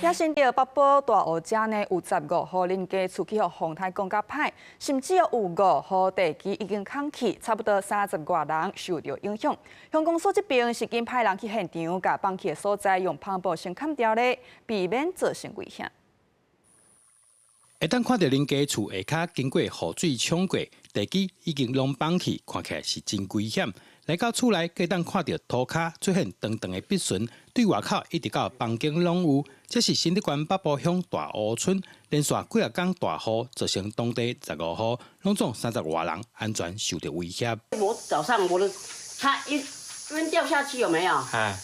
也新竹北埔大湖遮呢，有十五戶人家厝去予風颱講甲歹，甚至有五戶地基已經空去，差不多三十外人受著影響。鄉公所這邊是緊派人去現場，共崩去的所在用帆布先崁牢咧，避免造成危險。會當看著人家厝下跤經過雨水沖過，地基已經攏崩去，看起來是真危險。來到厝內，會當看著塗跤出現長長的篦痕，對外口一直到房間攏有。這是新竹縣北埔鄉大湖村，連續幾仔工大雨，造成當地十五戶，攏總三十外人安全受著威脅。我早上我的，它一邊掉下去有沒有？哎，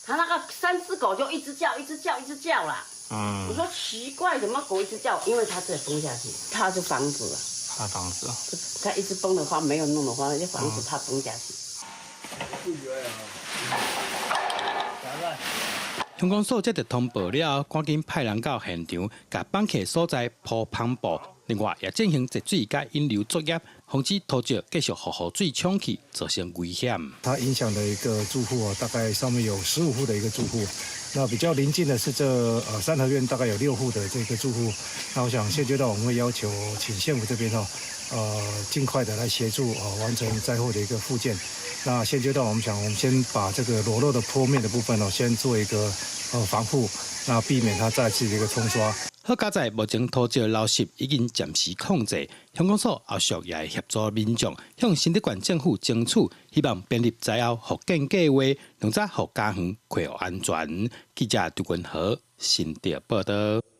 它那個三隻狗就一直叫，一直叫，一直叫啦。我說奇怪，怎麼狗一直叫？因為它在崩下去，怕是房子。怕房子。它一直崩的話，沒有弄的話，那房子怕崩下去。鄉公所接著通報了後，趕緊派人到現場，共崩去所在鋪帆布，另外也進行截水佮引流作業，防止土石繼續予雨水沖去，造成危險。它影響的一個住戶啊，大概上面有15戶的一個住戶。那比較鄰近的是這三合院，大概有6戶的這個住戶。那我想現階段我們會要求請縣府這邊哦，盡快的來協助完成災後的一個復建。那現階段我們想，我們先把這個裸露的坡面的部分哦，先做一個防護，那避免它再次的一個沖刷。好佳哉目前土石流失已經暫時控制，鄉公所後續也會協助民眾向新竹縣政府爭取，希望編入災後復建計劃，讓遮予家園恢復安全。記者杜文和新竹報導。